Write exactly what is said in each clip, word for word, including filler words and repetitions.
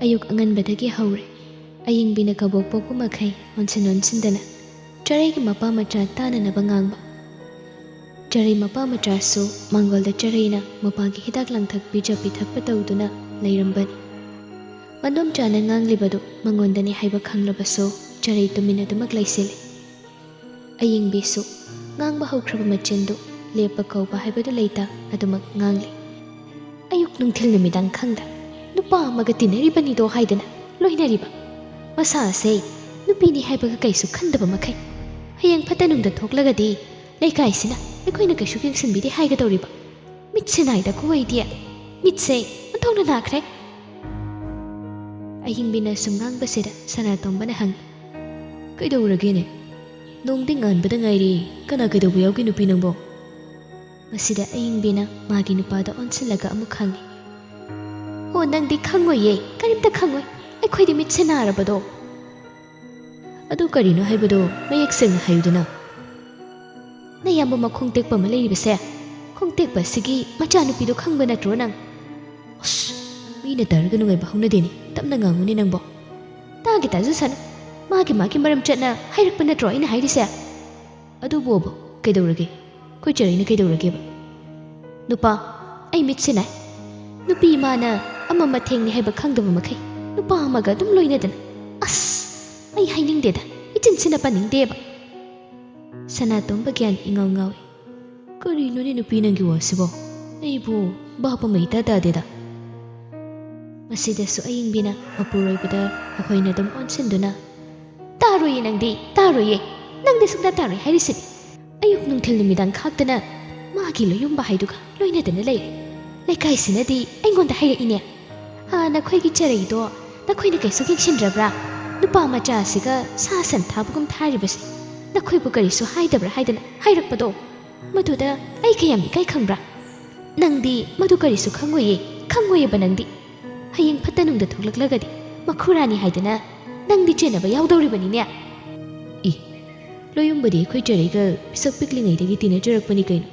ꯑꯌꯨꯛ ꯑꯉꯟꯕꯗꯒꯤ ꯍꯧꯔꯦ꯫ ꯑꯌꯤꯡꯕꯤꯅ ꯀꯕꯣꯛ ꯄꯣꯛꯄ ꯃꯈꯩ ꯑꯣꯟꯁꯤꯟ ꯑꯣꯟꯁꯤꯟꯗꯅ ꯆꯔꯩꯒꯤ ꯃꯄꯥ ꯃꯆꯥ ꯇꯥꯅꯅꯕ ꯉꯥꯡꯕ꯫ ꯆꯔꯩ ꯃꯄꯥ ꯃꯆꯥꯁꯨ ꯃꯥꯡꯒꯣꯜꯗ ꯆꯔꯩꯅ ꯃꯄꯥꯒꯤ ꯍꯤꯗꯥꯛ ꯂꯥꯡꯊꯛ ꯄꯤꯖ ꯄꯤꯊꯛꯄ ꯇꯧꯗꯨꯅ ꯂꯩꯔꯝꯕꯅꯤ꯫ ꯃꯗꯣꯝꯆꯥꯅ ꯉꯥꯡꯂꯤꯕꯗꯨ ꯃꯉꯣꯟꯗꯅꯤ ꯍꯥꯏꯕ ꯈꯪꯂꯕꯁꯨ ꯆꯔꯩ ꯇꯨꯃꯤꯟ ꯑꯗꯨꯃꯛ ꯂꯩꯁꯤꯜꯂꯤ꯫ ꯑꯌꯤꯡꯕꯤꯁꯨ ꯉꯥꯡꯕ ꯍꯧꯈ꯭ꯔꯕ ꯃꯆꯤꯟꯗꯨ ꯂꯦꯞꯄ ꯀꯧꯕ ꯍꯥꯏꯕꯗꯨ ꯂꯩꯇ ꯑꯗꯨꯃꯛ ꯉꯥꯡꯂꯤ꯫ ꯑꯌꯨꯛ ꯅꯨꯡꯊꯤꯜ ꯅꯨꯃꯤꯗꯥꯡ ꯈꯪꯗ ꯅꯨꯄꯥ ꯑꯃꯒ ꯇꯤꯟꯅꯔꯤꯕꯅꯤꯗꯣ ꯍꯥꯏꯗꯅ ꯂꯣꯏꯅꯔꯤꯕ꯫ ꯃꯁꯥ ꯑꯁꯦ ꯅꯨꯄꯤꯅꯤ ꯍꯥꯏꯕꯒ ꯀꯩꯁꯨ ꯈꯟꯗꯕ ꯃꯈꯩ꯫ ꯍꯌꯦꯡ ꯐꯠꯇ ꯅꯨꯡꯗ ꯊꯣꯛꯂꯒꯗꯤ ꯂꯩꯀꯥꯏꯁꯤꯅ ꯑꯩꯈꯣꯏꯅ ꯀꯩꯁꯨ ꯌꯦꯡꯁꯤꯟꯕꯤꯗꯦ ꯍꯥꯏꯒꯗꯧꯔꯤꯕ꯫ ꯃꯤꯠꯁꯦ ꯅꯥꯏꯗꯀꯣ ꯑꯩꯗꯤ꯫ ꯃꯤꯠꯁꯦ ꯑꯣꯟꯊꯣꯛꯅ ꯅꯥꯈ꯭ꯔꯦ꯫ ꯑꯍꯤꯡꯕꯤꯅ ꯁꯨꯝ ꯉꯥꯡꯕꯁꯤꯗ ꯁꯅꯥꯇꯣꯝꯕꯅ ꯍꯪꯉꯤ, "ꯀꯩꯗꯧꯔꯒꯦꯅꯦ? ꯅꯣꯡꯗꯤ ꯉꯥꯟꯕꯗ ꯉꯥꯏꯔꯤ, ꯀꯅꯥ ꯀꯩꯗꯧꯕ ꯌꯥꯎꯒꯦ ꯅꯨꯄꯤ ꯅꯪꯕꯣ?" ꯃꯁꯤꯗ ꯑꯍꯤꯡꯕꯤꯅ ꯃꯥꯒꯤ ꯅꯨꯄꯥꯗ ꯑꯣꯟꯁꯤꯜꯂꯒ ꯑꯃꯨꯛ ꯍꯪꯉꯤ, "ꯑꯣ, ꯅꯪꯗꯤ ꯈꯪꯉꯣꯏꯌꯦ, ꯀꯔꯤꯝꯇ ꯈꯪꯉꯣꯏ꯫ ꯑꯩꯈꯣꯏꯗꯤ ꯃꯤꯠꯁꯦ ꯅꯥꯔꯕꯗꯣ꯫" "ꯑꯗꯨ ꯀꯔꯤꯅꯣ ꯍꯥꯏꯕꯗꯣ ꯃꯌꯦꯛ ꯁꯦꯡꯅ ꯍꯥꯏꯌꯨꯗꯅ꯫" "ꯅꯌꯥꯝꯕ ꯃꯈꯣꯡ ꯇꯦꯛꯄ ꯑꯃ ꯂꯩꯔꯤꯕꯁꯦ, ꯈꯣꯡ ꯇꯦꯛꯄ ꯑꯁꯤꯒꯤ ꯃꯆꯥꯅꯨꯄꯤꯗꯣ ꯈꯪꯕ ꯅꯠꯇ꯭ꯔꯣ ꯅꯪ?" "ꯑꯁ, ꯃꯤꯅ ꯇꯥꯔꯒ ꯅꯨꯡꯉꯥꯏꯕ ꯍꯧꯅꯗꯦꯅꯦ, ꯇꯞꯅ ꯉꯥꯡꯉꯨꯅꯦ ꯅꯪꯕꯣ꯫" "ꯇꯥꯒꯦ ꯇꯥꯖꯁꯅꯨ, ꯃꯥꯒꯤ ꯃꯥꯒꯤ ꯃꯔꯝ ꯆꯠꯅ ꯍꯥꯏꯔꯛꯄ ꯅꯠꯇ꯭ꯔꯣ ꯑꯩꯅ ꯍꯥꯏꯔꯤꯁꯦ?" "ꯑꯗꯨꯕꯨꯕ ꯀꯩꯗꯧꯔꯒꯦ? ꯑꯩꯈꯣꯏ ꯆꯔꯩꯅ ꯀꯩꯗꯧꯔꯒꯦꯕ?" "ꯅꯨꯄꯥ, ꯑꯩ ꯃꯤꯠꯁꯦ ꯅꯥꯏ꯫ ꯅꯨꯄꯤ ꯏꯃꯥꯅ ꯑꯃ ꯃꯊꯦꯡꯅꯤ ꯍꯥꯏꯕ ꯈꯪꯗꯕ ꯃꯈꯩ ꯅꯨꯄꯥ ꯑꯃꯒ ꯑꯗꯨꯝ ꯂꯣꯏꯅꯗꯅ꯫ ꯑꯁ, ꯑꯩ ꯍꯥꯏꯅꯤꯡꯗꯦꯗ, ꯏꯆꯤꯟꯁꯤꯅ ꯄꯟꯅꯤꯡꯗꯦꯕ꯫" ꯁꯅꯥꯇꯣꯝꯕ ꯒ꯭ꯌꯥꯟ ꯏꯉꯥꯎ ꯉꯥꯎꯏ꯫ "ꯀꯔꯤꯅꯣꯅꯦ ꯅꯨꯄꯤ ꯅꯪꯒꯤ ꯋꯥꯁꯤꯕꯣ? ꯑꯩꯕꯨ ꯚꯥꯞ ꯑꯃ ꯏꯇꯥ ꯇꯥꯗꯦꯗ꯫" ꯃꯁꯤꯗꯁꯨ ꯑꯌꯤꯡꯕꯤꯅ ꯃꯄꯨꯔꯣꯏꯕꯗ ꯑꯩꯈꯣꯏꯅ ꯑꯗꯨꯝ ꯑꯣꯟꯁꯤꯟꯗꯨꯅ, "ꯇꯥꯔꯣꯏꯌꯦ ꯅꯪꯗꯤ, ꯇꯥꯔꯣꯏꯌꯦ꯫ ꯅꯪꯗꯤ ꯁꯨꯡꯇꯥ ꯇꯥꯔꯣꯏ ꯍꯥꯏꯔꯤꯁꯤꯅꯤ꯫ ꯑꯌꯨꯛ ꯅꯨꯡꯊꯤꯜ ꯅꯨꯃꯤꯗꯥꯡ ꯈꯥꯛꯇꯅ ꯃꯥꯒꯤ ꯂꯣꯌꯨꯝꯕ ꯍꯥꯏꯗꯨꯒ ꯂꯣꯏꯅꯗꯅ ꯂꯩꯔꯦ꯫ ꯂꯩꯀꯥꯏꯁꯤꯅꯗꯤ ꯑꯩꯉꯣꯟꯗ ꯍꯥꯏꯔꯛꯏꯅꯦ꯫ ꯑꯥ, ꯅꯈꯣꯏꯒꯤ ꯆꯔꯩꯗꯣ ꯅꯈꯣꯏꯅ ꯀꯩꯁꯨ ꯌꯦꯡꯁꯤꯟꯗ꯭ꯔꯕ꯭ꯔꯥ? ꯅꯨꯄꯥ ꯃꯆꯥ ꯑꯁꯤꯒ ꯁꯥ ꯁꯟ ꯊꯥꯕꯒꯨꯝ ꯊꯥꯔꯤꯕꯁꯦ ꯅꯈꯣꯏꯕꯨ ꯀꯔꯤꯁꯨ ꯍꯥꯏꯗꯕ꯭ꯔꯥ ꯍꯥꯏꯗꯅ ꯍꯥꯏꯔꯛꯄꯗꯣ꯫ ꯃꯗꯨꯗ ꯑꯩ ꯀꯌꯥꯝ ꯏꯀꯥꯏ ꯈꯪꯕ꯭ꯔꯥ? ꯅꯪꯗꯤ ꯃꯗꯨ ꯀꯔꯤꯁꯨ ꯈꯪꯉꯣꯏꯌꯦ, ꯈꯪꯉꯣꯏꯌꯦꯕ ꯅꯪꯗꯤ꯫ ꯍꯌꯦꯡ ꯐꯠꯇ ꯅꯨꯡꯗ ꯊꯣꯛꯂꯛꯂꯒꯗꯤ ꯃꯈꯨꯔꯥꯅꯤ ꯍꯥꯏꯗꯅ ꯅꯪꯗꯤ ꯆꯦꯟꯅꯕ ꯌꯥꯎꯗꯧꯔꯤꯕꯅꯤꯅꯦ꯫" "ꯏ, ꯂꯣꯌꯨꯝꯕꯗꯤ ꯑꯩꯈꯣꯏ ꯆꯔꯩꯒ ꯄꯤꯁꯛ ꯄꯤꯛꯂꯤꯉꯩꯗꯒꯤ ꯇꯤꯟꯅꯖꯔꯛꯄꯅꯤ ꯀꯩꯅꯣ꯫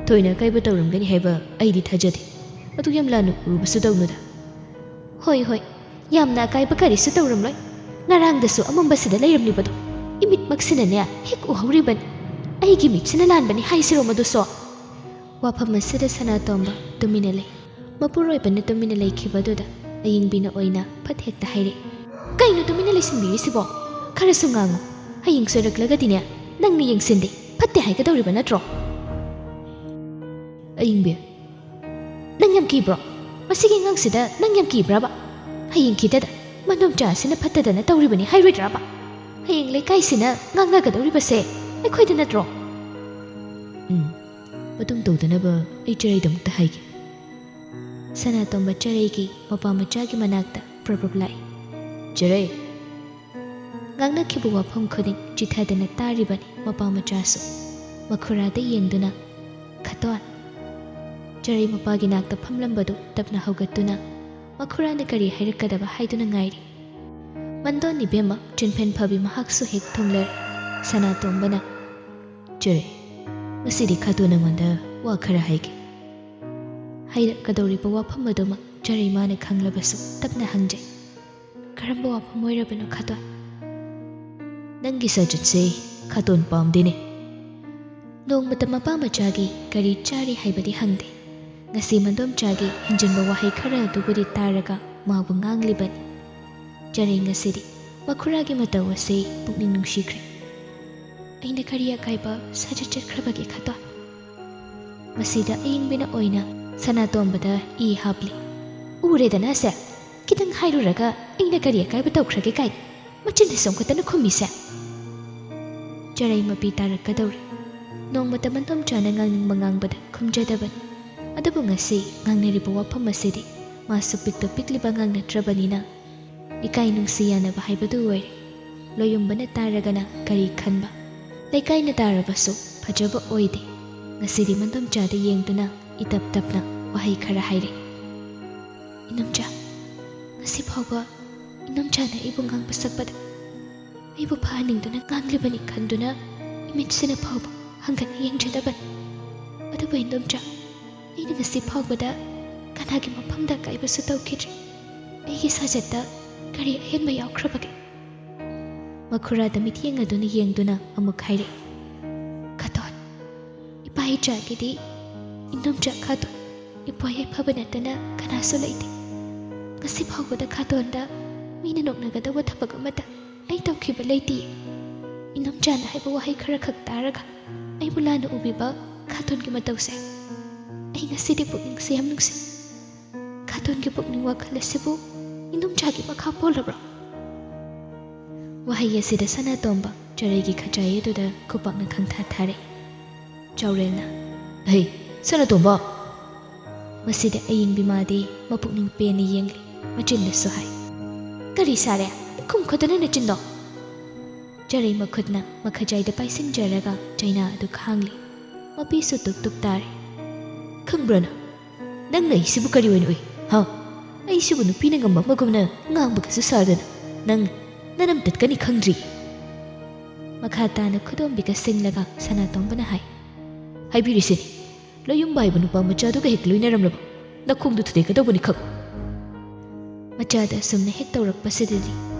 ꯊꯣꯏꯅ ꯑꯀꯥꯏꯕ ꯇꯧꯔꯝꯒꯅꯤ ꯍꯥꯏꯕ ꯑꯩꯗꯤ ꯊꯥꯖꯗꯦ꯫ ꯑꯗꯨ ꯌꯥꯝ ꯂꯥꯟꯅ ꯎꯔꯨꯕꯁꯨ ꯇꯧꯅꯨꯗ꯫" "ꯍꯣꯏ, ꯍꯣꯏ, ꯌꯥꯝꯅ ꯑꯀꯥꯏꯕ ꯀꯔꯤꯁꯨ ꯇꯧꯔꯝꯂꯣꯏ꯫ ꯉꯔꯥꯡꯗꯁꯨ ꯑꯃꯝꯕꯁꯤꯗ ꯂꯩꯔꯝꯂꯤꯕꯗꯣ ꯏꯃꯤꯠꯃꯛꯁꯤꯅꯅꯦ ꯍꯦꯛ ꯎꯍꯧꯔꯤꯕꯅꯤ꯫ ꯑꯩꯒꯤ ꯃꯤꯠꯁꯤꯅ ꯂꯥꯟꯕꯅꯤ ꯍꯥꯏꯁꯤꯔꯣ ꯃꯗꯨꯁꯨ? ꯋꯥꯐꯝ ꯑꯁꯤꯗ ꯁꯅꯥꯇꯣꯝꯕ ꯇꯨꯃꯤꯟꯅ ꯂꯩ꯫ ꯃꯄꯨꯔꯣꯏꯕꯅ ꯇꯨꯃꯤꯟꯅ ꯂꯩꯈꯤꯕꯗꯨꯗ ꯑꯌꯤꯡꯕꯤꯅ ꯑꯣꯏꯅ ꯐꯠ ꯍꯦꯛꯇ ꯍꯥꯏꯔꯛꯏ, "ꯀꯩꯅꯣ ꯇꯨꯃꯤꯟꯅ ꯂꯩꯁꯤꯟꯕꯤꯔꯤꯁꯤꯕꯣ? ꯈꯔꯁꯨ ꯉꯥꯡꯉꯨ꯫ ꯍꯌꯦꯡ ꯁꯣꯏꯔꯛꯂꯒꯗꯤꯅꯦ ꯅꯪꯅ ꯌꯦꯡꯁꯤꯟꯗꯦ ꯐꯠꯇꯦ ꯍꯥꯏꯒꯗꯧꯔꯤꯕ ꯅꯠꯇ꯭ꯔꯣ?" "ꯑꯌꯤꯡꯕꯤ, ꯅꯪ ꯌꯥꯝ ꯀꯤꯕ꯭ꯔꯣ? ꯃꯁꯤꯒꯤ ꯑꯉꯥꯡꯁꯤꯗ ꯅꯪ ꯌꯥꯝ ꯀꯤꯕ꯭ꯔꯕ? ꯍꯌꯦꯡ ꯈꯤꯇꯗ ꯃꯅꯣꯝꯆꯥ ꯑꯁꯤꯅ ꯐꯠꯇꯗꯅ ꯇꯧꯔꯤꯕꯅꯤ ꯍꯥꯏꯔꯣꯏꯗ꯭ꯔꯕ? ꯍꯌꯦꯡ ꯂꯩꯀꯥꯏꯁꯤꯅ ꯉꯥꯡꯅꯒꯗꯧꯔꯤꯕꯁꯦ ꯑꯩꯈꯣꯏꯗ ꯅꯠꯇ꯭ꯔꯣ?" "ꯎꯝ, ꯃꯇꯨꯡ ꯇꯧꯗꯅꯕ ꯑꯩ ꯆꯔꯩꯗꯃꯛꯇ ꯍꯥꯏꯒꯦ꯫" ꯁꯅꯥꯇꯣꯝꯕ ꯆꯔꯩꯒꯤ ꯃꯄꯥ ꯃꯆꯥꯒꯤ ꯃꯅꯥꯛꯇ ꯄ꯭ꯔꯞ ꯄ꯭ꯔꯞ ꯂꯥꯛꯏ꯫ "ꯆꯔꯩ!" ꯉꯥꯡꯅꯈꯤꯕ ꯋꯥꯐꯝ ꯈꯨꯗꯤꯡ ꯆꯤꯊꯗꯅ ꯇꯥꯔꯤꯕꯅꯤ ꯃꯄꯥ ꯃꯆꯥꯁꯨ꯫ ꯃꯈꯨꯔꯥꯗ ꯌꯦꯡꯗꯨꯅ, "ꯈꯇꯣꯟ!" ꯆꯔꯩ ꯃꯄꯥꯒꯤ ꯅꯥꯛꯇ ꯐꯝꯂꯝꯕꯗꯨ ꯇꯞꯅ ꯍꯧꯒꯠꯇꯨꯅ ꯃꯈꯨꯔꯥꯅ ꯀꯔꯤ ꯍꯥꯏꯔꯛꯀꯗꯕ ꯍꯥꯏꯗꯨꯅ ꯉꯥꯏꯔꯤ꯫ "ꯃꯟꯗꯣꯟ ꯏꯕꯦꯝꯃ ꯆꯤꯟꯐꯦꯟ ꯐꯕꯤ ꯃꯍꯥꯛꯁꯨ ꯍꯦꯛ ꯊꯨꯡꯂꯔꯦ꯫" ꯁꯅꯥꯇꯣꯝꯕꯅ, "ꯆꯔꯩ, ꯉꯁꯤꯗꯤ ꯈꯇꯣꯟ ꯅꯉꯣꯟꯗ ꯋꯥ ꯈꯔ ꯍꯥꯏꯒꯦ꯫" ꯍꯥꯏꯔꯛꯀꯗꯧꯔꯤꯕ ꯋꯥꯐꯝ ꯑꯗꯨꯃꯛ ꯆꯔꯩ ꯃꯥꯅ ꯈꯪꯂꯕꯁꯨ ꯇꯞꯅ ꯍꯪꯖꯩ, "ꯀꯔꯝꯕ ꯋꯥꯐꯝ ꯑꯣꯏꯔꯕꯅꯣ ꯈꯇꯣꯟ?" "ꯅꯪꯒꯤ ꯁꯥꯖꯠꯁꯦ ꯈꯇꯣꯟ ꯄꯥꯝꯗꯦꯅꯦ꯫" ꯅꯣꯡꯃꯇ ꯃꯄꯥ ꯃꯆꯥꯒꯤ ꯀꯔꯤ ꯆꯥꯔꯤ ꯍꯥꯏꯕꯗꯤ ꯍꯪꯗꯦ꯫ ꯉꯁꯤ ꯃꯟꯗꯣꯝꯆꯥꯒꯤ ꯍꯦꯟꯖꯤꯟꯕ ꯋꯥꯍꯩ ꯈꯔ ꯑꯗꯨꯕꯨꯗꯤ ꯇꯥꯔꯒ ꯃꯥꯕꯨ ꯉꯥꯡꯂꯤꯕꯅꯤ꯫ ꯆꯔꯩ ꯉꯁꯤꯗꯤ ꯃꯈꯨꯔꯥꯒꯤ ꯃꯇꯧ ꯑꯁꯤ ꯄꯨꯛꯅꯤꯡ ꯅꯨꯡꯁꯤꯈ꯭ꯔꯦ꯫ "ꯑꯩꯅ ꯀꯔꯤ ꯑꯀꯥꯏꯕ ꯁꯥꯖꯠ ꯆꯠꯈ꯭ꯔꯕꯒꯦ ꯈꯇꯣꯟ?" ꯃꯁꯤꯗ ꯑꯌꯤꯡꯕꯤꯅ ꯑꯣꯏꯅ ꯁꯅꯥꯇꯣꯝꯕꯗ ꯏ ꯍꯥꯞꯂꯤ꯫ "ꯎꯔꯦꯗꯅ ꯁꯦ, ꯈꯤꯇꯪ ꯍꯥꯏꯔꯨꯔꯒ ꯑꯩꯅ ꯀꯔꯤ ꯑꯀꯥꯏꯕ ꯇꯧꯈ꯭ꯔꯒꯦ ꯀꯥꯏꯅ ꯃꯆꯤꯟ ꯑꯁꯣꯝ ꯈꯛꯇꯅ ꯈꯨꯝꯃꯤꯁꯦ?" ꯆꯔꯩ ꯃꯄꯤ ꯇꯥꯔꯛꯀꯗꯧꯔꯦ꯫ ꯅꯣꯡꯃꯇ ꯃꯟꯗꯣꯝꯆꯥꯅ ꯉꯥꯡꯅꯤꯡꯕ ꯉꯥꯡꯕꯗ ꯈꯨꯝꯖꯗꯕꯅꯤ꯫ ꯑꯗꯨꯕꯨ ꯉꯁꯤ ꯉꯥꯡꯅꯔꯤꯕ ꯋꯥꯐꯝ ꯑꯁꯤꯗꯤ ꯃꯥꯁꯨ ꯄꯤꯛꯇ ꯄꯤꯛꯂꯤꯕ ꯑꯉꯥꯡ ꯅꯠꯇ꯭ꯔꯕꯅꯤꯅ ꯏꯀꯥꯏ ꯅꯨꯡꯁꯤ ꯌꯥꯅꯕ ꯍꯥꯏꯕꯗꯨ ꯑꯣꯏꯔꯦ꯫ ꯂꯣꯌꯨꯝꯕꯅ ꯇꯥꯔꯒꯅ ꯀꯔꯤ ꯈꯟꯕ? ꯂꯩꯀꯥꯏꯅ ꯇꯥꯔꯕꯁꯨ ꯐꯖꯕ ꯑꯣꯏꯗꯦ꯫ ꯉꯁꯤꯗꯤ ꯃꯟꯗꯣꯝꯆꯥꯗ ꯌꯦꯡꯗꯨꯅ ꯏꯇꯞ ꯇꯞꯅ ꯋꯥꯍꯩ ꯈꯔ ꯍꯥꯏꯔꯛꯏ꯫ "ꯏꯅꯝꯆꯥ, ꯉꯁꯤ ꯐꯥꯎꯕ ꯏꯅꯝꯆꯥꯅ ꯑꯩꯕꯨ ꯉꯥꯡꯕ ꯁꯛꯄꯗ ꯑꯩꯕꯨ ꯐꯍꯟꯅꯤꯡꯗꯨꯅ ꯉꯥꯡꯂꯤꯕꯅꯤ ꯈꯟꯗꯨꯅ ꯏꯃꯤꯠꯁꯤꯅ ꯐꯥꯎꯕ ꯍꯪꯒꯠꯅ ꯌꯦꯡꯖꯗꯕꯅꯤ꯫ ꯑꯗꯨꯕꯨ ꯏꯅꯝꯆꯥ, ꯑꯩꯅ ꯉꯁꯤ ꯐꯥꯎꯕꯗ ꯀꯅꯥꯒꯤ ꯃꯐꯝꯗ ꯑꯀꯥꯏꯕꯁꯨ ꯇꯧꯈꯤꯗ꯭ꯔꯤ꯫ ꯑꯩꯒꯤ ꯁꯥꯖꯠꯇ ꯀꯔꯤ ꯑꯍꯦꯟꯕ ꯌꯥꯎꯈ꯭ꯔꯕꯒꯦ? ꯃꯈꯨꯔꯥꯗ ꯃꯤꯠꯌꯦꯡ ꯑꯗꯨꯅ ꯌꯦꯡꯗꯨꯅ ꯑꯃꯨꯛ ꯍꯥꯏꯔꯛꯏ, "ꯈꯥꯇꯣꯟ, ꯏꯄꯥ ꯏꯆꯥꯒꯤꯗꯤ ꯏꯅꯨꯝꯆꯥ ꯈꯥꯇꯣꯟ, ꯏꯄ꯭ꯋꯥ ꯌꯥꯏꯐꯕ ꯅꯠꯇꯅ ꯀꯅꯥꯁꯨ ꯂꯩꯇꯦ꯫ ꯉꯁꯤ ꯐꯥꯎꯕꯗ ꯈꯥꯇꯣꯟꯗ ꯃꯤꯅ ꯅꯣꯛꯅꯒꯗꯧꯕ ꯊꯕꯛ ꯑꯃꯠꯇ ꯑꯩ ꯇꯧꯈꯤꯕ ꯂꯩꯇꯦ꯫ ꯏꯅꯨꯝꯆꯥꯅ ꯍꯥꯏꯕ ꯋꯥꯍꯩ ꯈꯔꯈꯛ ꯇꯥꯔꯒ ꯑꯩꯕꯨ ꯂꯥꯟꯅ ꯎꯕꯤꯕ ꯈꯥꯇꯣꯟꯒꯤ ꯃꯇꯧꯁꯦ ꯑꯩ ꯉꯁꯤꯗꯤ ꯄꯨꯛꯅꯤꯡꯁꯦ ꯌꯥꯝ ꯅꯨꯡꯁꯤ꯫ ꯈꯥꯇꯣꯟꯒꯤ ꯄꯨꯛꯅꯤꯡ ꯋꯥꯈꯜ ꯑꯁꯤꯕꯨ ꯏꯅꯨꯝꯆꯥꯒꯤ ꯃꯈꯥ ꯄꯣꯜꯂꯕ꯭ꯔꯣ?" ꯋꯥꯍꯩ ꯑꯁꯤꯗ ꯁꯅꯥꯇꯣꯝꯕ ꯆꯔꯩꯒꯤ ꯈꯖꯥꯏ ꯑꯗꯨꯗ ꯈꯨꯄꯥꯛꯅ ꯈꯪꯊꯥ ꯊꯥꯔꯦ꯫ ꯆꯥꯎꯔꯦꯜꯅ, "ꯍꯩ, ꯁꯅꯥꯇꯣꯝꯕ!" ꯃꯁꯤꯗ ꯑꯌꯤꯡꯕꯤ ꯃꯥꯗꯤ ꯃꯄꯨꯛꯅꯤꯡ ꯄꯦꯟꯅ ꯌꯦꯡꯂꯤ꯫ ꯃꯆꯤꯟꯗꯁꯨ ꯍꯥꯏ, "ꯀꯔꯤ ꯁꯥꯔꯦ? ꯈꯨꯝꯈꯗꯅ ꯅꯆꯤꯟꯗꯣ!" ꯆꯔꯩ ꯃꯈꯨꯠꯅ ꯃꯈꯖꯥꯏꯗ ꯄꯥꯏꯁꯤꯟꯖꯔꯒ ꯆꯩꯅꯥ ꯑꯗꯨ ꯈꯥꯡꯂꯤ꯫ ꯃꯄꯤꯁꯨ ꯇꯨꯞ ꯇꯨꯞ ꯇꯥꯔꯤ꯫ "ꯈꯪꯕ꯭ꯔꯥ ꯅꯪ? ꯅꯪꯅ ꯑꯩꯁꯤꯕꯨ ꯀꯔꯤ ꯑꯣꯏꯅ ꯎꯏ? ꯍꯥ? ꯑꯩꯁꯤꯕꯨ ꯅꯨꯄꯤꯅ ꯉꯝꯕ ꯑꯃꯒꯨꯝꯅ ꯉꯥꯡꯕꯒꯁꯨ ꯁꯥꯗꯅ ꯅꯪ ꯅꯅꯝ ꯇꯠꯀꯅꯤ ꯈꯪꯗ꯭ꯔꯤ?" ꯃꯈꯥ ꯇꯥꯅ ꯈꯨꯗꯣꯝꯕꯤꯒ ꯁꯤꯡꯂꯒ ꯁꯅꯥꯇꯣꯝꯕꯅ ꯍꯥꯏ, "ꯍꯥꯏꯕꯤꯔꯤꯁꯤꯅꯤ, ꯂꯣꯌꯨꯝꯕ ꯍꯥꯏꯕ ꯅꯨꯄꯥ ꯃꯆꯥꯗꯨꯒ ꯍꯦꯛ ꯂꯣꯏꯅꯔꯝꯂꯕ ꯅꯈꯣꯡꯗꯨ ꯊꯨꯗꯦꯛꯀꯗꯧꯕꯅꯤ ꯈꯪ!" ꯃꯆꯥꯗ ꯑꯁꯨꯝꯅ ꯍꯦꯛ ꯇꯧꯔꯛꯄꯁꯤꯗꯗꯤ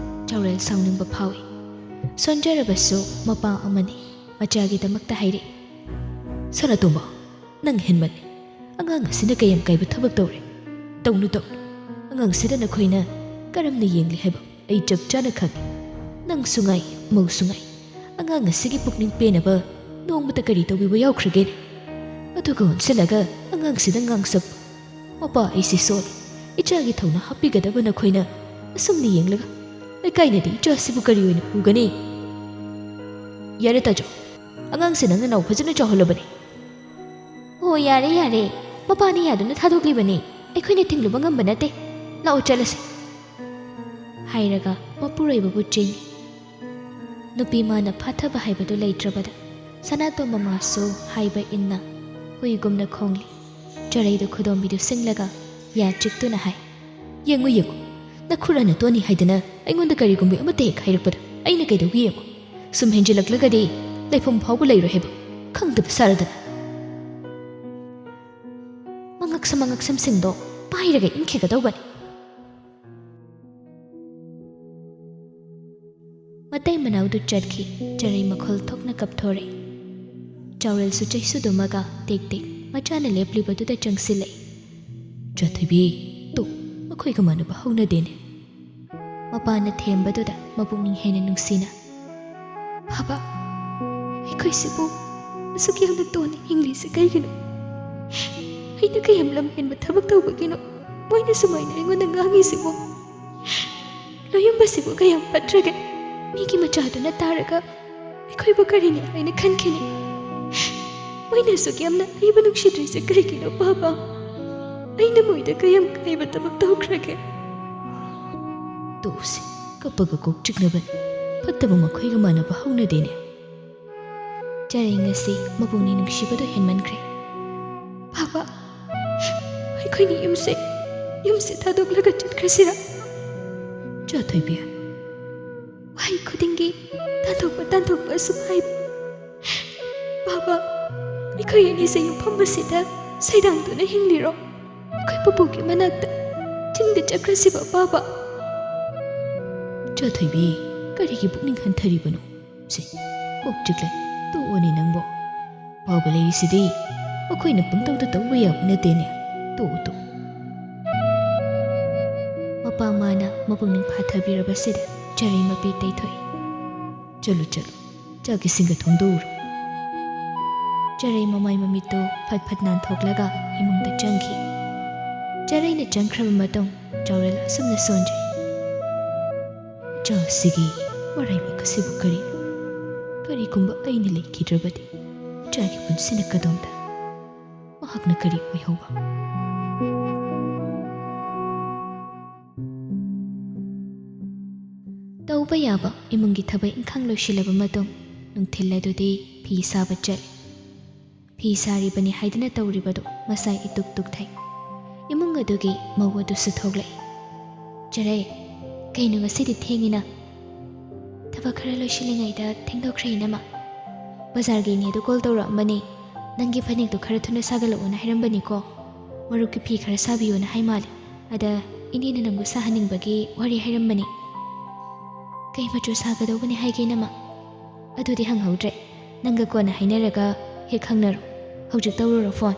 ꯆꯥꯎꯔꯦꯜ ꯁꯥꯎꯅꯤꯡꯕ ꯐꯥꯎꯏ꯫ ꯁꯣꯟꯖꯔꯕꯁꯨ ꯃꯄꯥ ꯑꯃꯅꯤ, ꯃꯆꯥꯒꯤꯗꯃꯛꯇ ꯍꯥꯏꯔꯛꯏ, "ꯁꯅꯥꯇꯣꯝꯕ, ꯅꯪ ꯍꯦꯟꯃꯜꯂꯤ꯫ ꯑꯉꯥꯡ ꯑꯁꯤꯅ ꯀꯌꯥꯝ ꯀꯥꯏꯕ ꯊꯕꯛ ꯇꯧꯔꯦ? ꯇꯧꯅꯨ, ꯇꯧꯅꯨ꯫ ꯑꯉꯥꯡꯁꯤꯗ ꯅꯈꯣꯏꯅ ꯀꯔꯝꯅ ꯌꯦꯡꯂꯤ ꯍꯥꯏꯕ ꯑꯩ ꯆꯞ ꯆꯥꯅ ꯈꯪꯏ꯫ ꯅꯪꯁꯨ ꯉꯥꯏ, ꯃꯧꯁꯨ ꯉꯥꯏ꯫ ꯑꯉꯥꯡ ꯑꯁꯤꯒꯤ ꯄꯨꯛꯅꯤꯡ ꯄꯦꯟꯅꯕ ꯅꯣꯡꯃꯇ ꯀꯔꯤ ꯇꯧꯕꯤꯕ ꯌꯥꯎꯈ꯭ꯔꯒꯦꯅꯦ? ꯑꯗꯨꯒ ꯑꯣꯟꯁꯤꯜꯂꯒ ꯑꯉꯥꯡꯁꯤꯗ ꯉꯥꯡꯁꯛꯄ꯫ ꯃꯄꯥ ꯑꯩꯁꯦ ꯁꯣꯜꯂꯤ꯫ ꯏꯆꯥꯒꯤ ꯊꯧꯅꯥ ꯍꯥꯞꯄꯤꯒꯗꯕ ꯅꯈꯣꯏꯅ ꯑꯁꯨꯝꯅ ꯌꯦꯡꯂꯒ ꯂꯩꯀꯥꯏꯅꯗꯤ ꯏꯆꯥꯁꯤꯕꯨ ꯀꯔꯤ ꯑꯣꯏꯅ ꯎꯒꯅꯤ? ꯌꯥꯔꯦ ꯇꯥꯖꯧ, ꯑꯉꯥꯡꯁꯦ ꯅꯪ ꯅꯅꯥꯎ ꯐꯖꯅ ꯆꯥꯎꯍꯜꯂꯕꯅꯤ꯫" "ꯑꯣ, ꯌꯥꯔꯦ, ꯌꯥꯔꯦ꯫ ꯃꯄꯥꯅ ꯌꯥꯗꯨꯅ ꯊꯥꯗꯣꯛꯂꯤꯕꯅꯤ꯫ ꯑꯩꯈꯣꯏꯅ ꯊꯤꯡꯂꯨꯕ ꯉꯝꯕ ꯅꯠꯇꯦ꯫ ꯂꯥꯛꯑꯣ, ꯆꯠꯂꯁꯤ꯫" ꯍꯥꯏꯔꯒ ꯃꯄꯨꯔꯣꯏꯕꯕꯨ ꯆꯦꯟꯈꯤ꯫ ꯅꯨꯄꯤ ꯃꯥꯅ ꯐꯥꯊꯕ ꯍꯥꯏꯕꯗꯨ ꯂꯩꯇ꯭ꯔꯕꯗ ꯁꯅꯥꯇꯣꯝꯕ ꯃꯥꯁꯨ ꯍꯥꯏꯕ ꯏꯟꯅ ꯍꯨꯏꯒꯨꯝꯅ ꯈꯣꯡꯂꯤ꯫ ꯆꯔꯩꯗꯨ ꯈꯨꯗꯣꯝꯕꯤꯗꯨ ꯁꯤꯡꯂꯒ ꯌꯥ ꯆꯤꯛꯇꯨꯅ ꯍꯥꯏ, "ꯌꯦꯡꯉꯨ, ꯌꯦꯡꯉꯨ, ꯅꯈꯨꯔꯥꯅ ꯇꯣꯟꯅꯤ ꯍꯥꯏꯗꯅ ꯑꯩꯉꯣꯟꯗ ꯀꯔꯤꯒꯨꯝꯕ ꯑꯃꯠꯇ ꯍꯦꯛ ꯍꯥꯏꯔꯛꯄꯗ ꯑꯩꯅ ꯀꯩꯗꯧꯒꯦ ꯌꯦꯡꯉꯨ꯫ ꯁꯨꯝ ꯍꯦꯟꯖꯤꯜꯂꯛꯂꯒꯗꯤ ꯂꯩꯐꯝ ꯐꯥꯎꯕ ꯂꯩꯔꯣꯏ ꯍꯥꯏꯕ ꯈꯪꯗꯕ ꯁꯥꯔꯗꯅ꯫" ꯃꯉꯛꯁꯝ ꯃꯉꯛꯁꯝꯁꯤꯡꯗꯣ ꯄꯥꯏꯔꯒ ꯏꯟꯈꯤꯒꯗꯧꯕꯅꯤ꯫ ꯃꯇꯩ ꯃꯅꯥꯎꯗꯨ ꯆꯠꯈꯤ꯫ ꯆꯔꯩ ꯃꯈꯣꯜ ꯊꯣꯛꯅ ꯀꯞꯊꯣꯔꯛꯏ꯫ ꯆꯥꯎꯔꯦꯜꯁꯨ ꯆꯩꯁꯨꯗꯨꯃꯒ ꯇꯦꯛ ꯇꯦꯛ ꯃꯆꯥꯅ ꯂꯦꯞꯂꯤꯕꯗꯨꯗ ꯆꯪꯁꯤꯜꯂꯛꯏ꯫ "ꯆꯥꯊꯣꯏꯕꯤ, ꯇꯨ, ꯃꯈꯣꯏꯒ ꯃꯥꯟꯅꯕ ꯍꯧꯅꯗꯦꯅꯦ"꯫ ꯃꯄꯥꯅ ꯊꯦꯝꯕꯗꯨꯗ ꯃꯄꯨꯛꯅꯤꯡ ꯍꯦꯟꯅ ꯅꯨꯡꯁꯤꯅ, "ꯕꯥꯕꯥ, ꯑꯩꯈꯣꯏꯁꯤꯕꯨ ꯑꯁꯨꯛ ꯌꯥꯝꯅ ꯇꯣꯟꯅ ꯍꯤꯡꯂꯤꯁꯤ ꯀꯩꯒꯤꯅꯣ? ꯑꯩꯅ ꯀꯌꯥꯝ ꯂꯝꯍꯦꯟꯕ ꯊꯕꯛ ꯇꯧꯕꯒꯤꯅꯣ ꯃꯣꯏꯅ ꯁꯨꯃꯥꯏꯅ ꯑꯩꯉꯣꯟꯗ ꯉꯥꯡꯉꯤꯁꯤꯕꯣ? ꯂꯣꯌꯨꯝꯕꯁꯤꯕꯨ ꯀꯌꯥꯝ ꯐꯠꯇ꯭ꯔꯒꯦ? ꯃꯤꯒꯤ ꯃꯆꯥꯗꯨꯅ ꯇꯥꯔꯒ ꯑꯩꯈꯣꯏꯕꯨ ꯀꯔꯤꯅꯤ ꯍꯥꯏꯅ ꯈꯟꯈꯤꯅꯤ? ꯃꯣꯏꯅ ꯑꯁꯨꯛ ꯌꯥꯝꯅ ꯑꯩꯕꯨ ꯅꯨꯡꯁꯤꯗ꯭ꯔꯤꯁꯦ ꯀꯔꯤꯒꯤꯅꯣ, ꯕꯥꯕꯥ? ꯑꯩꯅ ꯃꯣꯏꯗ ꯀꯌꯥꯝ ꯀꯥꯏꯕ ꯊꯕꯛ ꯇꯧꯈ꯭ꯔꯒꯦ?" "ꯇꯣꯛꯎꯁꯦ, ꯀꯞꯄꯒ ꯀꯣꯛ ꯆꯤꯛꯅꯕꯅꯤ꯫ ꯐꯠꯇꯕ ꯃꯈꯣꯏꯒ ꯃꯥꯟꯅꯕ ꯍꯧꯅꯗꯦꯅꯦ"꯫ ꯆꯔꯩ ꯉꯁꯤ ꯃꯄꯨꯛꯅꯤꯡ ꯅꯨꯡꯁꯤꯕꯗꯨ ꯍꯦꯟꯃꯟꯈ꯭ꯔꯦ꯫ "ꯕꯥꯕꯥ, ꯑꯩꯈꯣꯏꯅꯤ ꯌꯨꯝꯁꯦ, ꯌꯨꯝꯁꯦ ꯊꯥꯗꯣꯛꯂꯒ ꯆꯠꯈ꯭ꯔꯁꯤꯔꯥ?" "ꯆꯥꯊꯣꯏꯕꯤ, ꯋꯥꯍꯩ ꯈꯨꯗꯤꯡꯒꯤ ꯇꯥꯟꯊꯣꯛꯄ ꯇꯥꯟꯊꯣꯛꯄ ꯑꯁꯨꯝ ꯍꯥꯏꯕ꯫ ꯕꯥꯕꯥ, ꯑꯩꯈꯣꯏ ꯑꯅꯤꯁꯦ ꯌꯨꯝꯐꯝ ꯑꯁꯤꯗ ꯁꯩꯗꯥꯡꯗꯨꯅ ꯍꯤꯡꯂꯤꯔꯣ? ꯑꯩꯈꯣꯏ ꯄꯨꯄꯨꯒꯤ ꯃꯅꯥꯛꯇ ꯆꯤꯡꯗ ꯆꯠꯈ꯭ꯔꯁꯤꯕ, ꯕꯥꯕꯥ?" "ꯆꯥꯊꯣꯏꯕꯤ, ꯀꯔꯤꯒꯤ ꯄꯨꯛꯅꯤꯡ ꯍꯟꯊꯔꯤꯕꯅꯣ? ꯁꯤ, ꯀꯣꯛ ꯆꯤꯛꯂꯦ꯫ ꯇꯣꯛꯑꯣꯅꯦ ꯅꯪꯕꯣ꯫ ꯐꯥꯎꯕ ꯂꯩꯔꯤꯁꯤꯗꯤ ꯃꯈꯣꯏꯅ ꯄꯪꯇꯧꯗ ꯇꯧꯕ ꯌꯥꯕ ꯅꯠꯇꯦꯅꯦ꯫ ꯇꯣꯛꯎ, ꯇꯣꯛꯎ"꯫ ꯃꯄꯥ ꯃꯥꯅ ꯃꯄꯨꯛꯅꯤꯡ ꯐꯥꯊꯕꯤꯔꯕꯁꯤꯗ ꯆꯔꯩ ꯃꯄꯤ ꯇꯩꯊꯣꯛꯏ꯫ "ꯆꯠꯂꯨ, ꯆꯠꯂꯨ, ꯆꯥꯛ ꯏꯁꯤꯡꯒ ꯊꯣꯡꯗꯣꯛꯎꯔꯣ"꯫ ꯆꯔꯩ ꯃꯃꯥꯏ ꯃꯃꯤꯠꯇꯨ ꯐꯠ ꯐꯠ ꯅꯥꯟꯊꯣꯛꯂꯒ ꯏꯃꯨꯡꯗ ꯆꯪꯈꯤ꯫ ꯆꯔꯩꯅ ꯆꯪꯈ꯭ꯔꯕ ꯃꯇꯨꯡ ꯆꯥꯎꯔꯦꯜ ꯑꯁꯨꯝꯅ ꯁꯣꯟꯖꯩ꯫ "ꯏꯆꯥꯁꯤꯒꯤ ꯃꯔꯥꯏꯕꯛ ꯑꯁꯤꯕꯨ ꯀꯔꯤꯅꯣ? ꯀꯔꯤꯒꯨꯝꯕ ꯑꯩꯅ ꯂꯩꯈꯤꯗ꯭ꯔꯕꯗꯤ ꯏꯆꯥꯒꯤ ꯄꯨꯟꯁꯤꯅ ꯀꯗꯣꯝꯗ? ꯃꯍꯥꯛꯅ ꯀꯔꯤ ꯑꯣꯏꯍꯧꯕ?" ꯇꯧꯕ ꯌꯥꯕ ꯏꯃꯨꯡꯒꯤ ꯊꯕꯛ ꯏꯪꯈꯥꯡ ꯂꯣꯏꯁꯤꯜꯂꯕ ꯃꯇꯨꯡ ꯅꯨꯡꯊꯤꯜ ꯑꯗꯨꯗꯤ ꯐꯤ ꯁꯥꯕ ꯆꯠꯂꯤ꯫ ꯐꯤ ꯁꯥꯔꯤꯕꯅꯤ ꯍꯥꯏꯗꯨꯅ ꯇꯧꯔꯤꯕꯗꯨ ꯃꯁꯥ ꯏꯇꯨꯛ ꯇꯨꯛꯊꯩ꯫ ꯏꯃꯨꯡ ꯑꯗꯨꯒꯤ ꯃꯧ ꯑꯗꯨꯁꯨ ꯊꯣꯛꯂꯛꯏ꯫ "ꯆꯔꯩ, ꯀꯩꯅꯣ ꯉꯁꯤꯗꯤ ꯊꯦꯡꯉꯤꯅ?" "ꯊꯕꯛ ꯈꯔ ꯂꯣꯏꯁꯤꯜꯂꯤꯉꯩꯗ ꯊꯦꯡꯗꯣꯛꯈ꯭ꯔꯦ, ꯏꯅꯝꯃ꯫ ꯕꯖꯥꯔꯒꯤ ꯏꯅꯦꯗꯨ ꯀꯣꯜ ꯇꯧꯔꯛꯑꯝꯕꯅꯤ꯫ ꯅꯪꯒꯤ ꯐꯅꯦꯛꯇꯨ ꯈꯔ ꯊꯨꯅ ꯁꯥꯒꯠꯂꯛꯑꯣꯅ ꯍꯥꯏꯔꯝꯕꯅꯤꯀꯣ꯫ ꯃꯔꯨꯞꯀꯤ ꯐꯤ ꯈꯔ ꯁꯥꯕꯤꯌꯣꯅ ꯍꯥꯏ ꯃꯥꯜꯂꯦ꯫ ꯑꯗ ꯏꯅꯦꯅ ꯅꯪꯕꯨ ꯁꯥꯍꯟꯅꯤꯡꯕꯒꯤ ꯋꯥꯔꯤ ꯍꯥꯏꯔꯝꯕꯅꯤ"꯫ "ꯀꯩ ꯃꯆꯨ ꯁꯥꯒꯗꯧꯕꯅꯤ ꯍꯥꯏꯒꯦ, ꯏꯅꯝꯃ?" "ꯑꯗꯨꯗꯤ ꯍꯪꯍꯧꯗ꯭ꯔꯦ꯫ ꯅꯪꯒ ꯀꯣꯟꯅ ꯍꯥꯏꯅꯔꯒ ꯍꯦꯛ ꯈꯪꯅꯔꯣ꯫ ꯍꯧꯖꯤꯛ ꯇꯧꯔꯨꯔꯣ ꯐꯣꯟ꯫"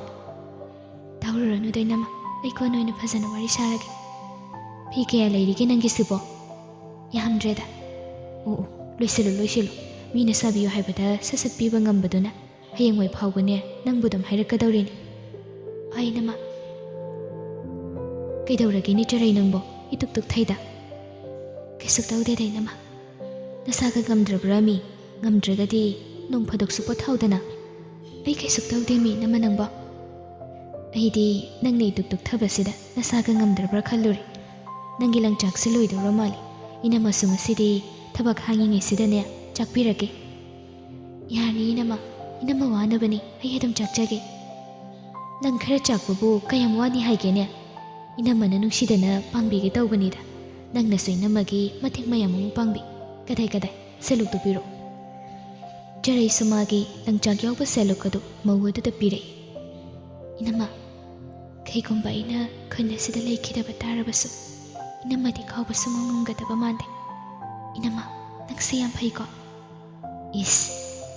"ꯇꯧꯔꯨꯔꯅꯨꯗ, ꯏꯅꯝꯃ꯫ ꯑꯩ ꯀꯣꯟꯅ ꯑꯣꯏꯅ ꯐꯖꯅ ꯋꯥꯔꯤ ꯁꯥꯔꯒꯦ꯫ ꯐꯤ ꯀꯌꯥ ꯂꯩꯔꯤꯒꯦ ꯅꯪꯒꯤꯁꯤꯕꯣ?" "ꯌꯥꯝꯗ꯭ꯔꯦꯗ꯫" "ꯑꯣ, ꯑꯣ, ꯂꯣꯏꯁꯤꯜꯂꯨ, ꯂꯣꯏꯁꯤꯜꯂꯨ꯫ ꯃꯤꯅ ꯁꯥꯕꯤꯌꯨ ꯍꯥꯏꯕꯗ ꯁꯠ ꯁꯠ ꯄꯤꯕ ꯉꯝꯕꯗꯨꯅ ꯍꯌꯦꯡꯋꯥꯏ ꯐꯥꯎꯕꯅꯦ ꯅꯪꯕꯨ ꯑꯗꯨꯝ ꯍꯥꯏꯔꯛꯀꯗꯧꯔꯤꯅꯤ꯫" "ꯍꯣꯏ, ꯏꯅꯝꯃ꯫" "ꯀꯩꯗꯧꯔꯒꯦꯅꯦ ꯆꯔꯩ ꯅꯪꯕꯣ? ꯏꯇꯨꯛ ꯇꯨꯛꯊꯩꯗ꯫" "ꯀꯩꯁꯨ ꯇꯧꯗꯦꯗ, ꯏꯅꯝꯃ꯫ ꯅꯁꯥꯒ ꯉꯝꯗ꯭ꯔꯕ꯭ꯔꯥ ꯃꯤ? ꯉꯝꯗ꯭ꯔꯒꯗꯤ ꯅꯣꯡ ꯐꯥꯗꯣꯛꯁꯨ ꯄꯣꯊꯥꯎꯗꯅ꯫" "ꯑꯩ ꯀꯩꯁꯨ ꯇꯧꯗꯦ ꯃꯤ, ꯏꯅꯝꯃ ꯅꯪꯕꯣ꯫ ꯑꯩꯗꯤ ꯅꯪꯅ ꯏꯇꯨꯛ ꯇꯨꯛꯊꯕꯁꯤꯗ ꯅꯁꯥꯒ ꯉꯝꯗ꯭ꯔꯕ꯭ꯔꯥ ꯈꯜꯂꯨꯔꯦ꯫ ꯅꯪꯒꯤ ꯂꯪꯆꯥꯛꯁꯦ ꯂꯣꯏꯗꯧꯔ ꯃꯥꯜꯂꯦ꯫ ꯏꯅꯝꯃꯁꯨ ꯉꯁꯤꯗꯤ ꯊꯕꯛ ꯍꯥꯡꯉꯤꯉꯩꯁꯤꯗꯅꯦ ꯆꯥꯛꯄꯤꯔꯒꯦ꯫" "ꯌꯥꯅꯤ ꯏꯅꯝꯃ, ꯏꯅꯝꯃ ꯋꯥꯅꯕꯅꯤ, ꯑꯩ ꯑꯗꯨꯝ ꯆꯥꯛꯆꯒꯦ꯫" "ꯂꯪ ꯈꯔ ꯆꯥꯛꯄꯕꯨ ꯀꯌꯥꯝ ꯋꯥꯅꯤ ꯍꯥꯏꯒꯦꯅꯦ? ꯏꯅꯝꯃꯅ ꯅꯨꯡꯁꯤꯗꯅ ꯄꯥꯡꯕꯤꯒꯦ ꯇꯧꯕꯅꯤꯗ꯫ ꯅꯪꯅꯁꯨ ꯏꯅꯝꯃꯒꯤ ꯃꯇꯦꯡ ꯃꯌꯥꯝ ꯑꯃ ꯄꯥꯡꯕꯤ꯫ ꯀꯗꯥꯏ, ꯀꯗꯥꯏ, ꯁꯦꯂꯨꯛꯇꯨ ꯄꯤꯔꯛꯎ꯫" ꯆꯔꯩꯁꯨ ꯃꯥꯒꯤ ꯂꯪꯆꯥꯛ ꯌꯥꯎꯕ ꯁꯦꯂꯨꯛ ꯑꯗꯨ ꯃꯧ ꯑꯗꯨꯗ ꯄꯤꯔꯛꯏ꯫ "ꯏꯅꯝꯃ, ꯀꯩꯒꯨꯝꯕ ꯑꯩꯅ ꯈꯨꯟ ꯑꯁꯤꯗ ꯂꯩꯈꯤꯗꯕ ꯇꯥꯔꯕꯁꯨ, ꯏꯅꯝꯃꯗꯤ ꯀꯥꯎꯕ ꯁꯨꯡꯉꯝ ꯉꯝꯒꯗꯕ ꯃꯥꯟꯗꯦ꯫ ꯏꯅꯝꯃ, ꯅꯪꯁꯦ ꯌꯥꯝ ꯐꯩꯀꯣ꯫" "ꯏꯁ,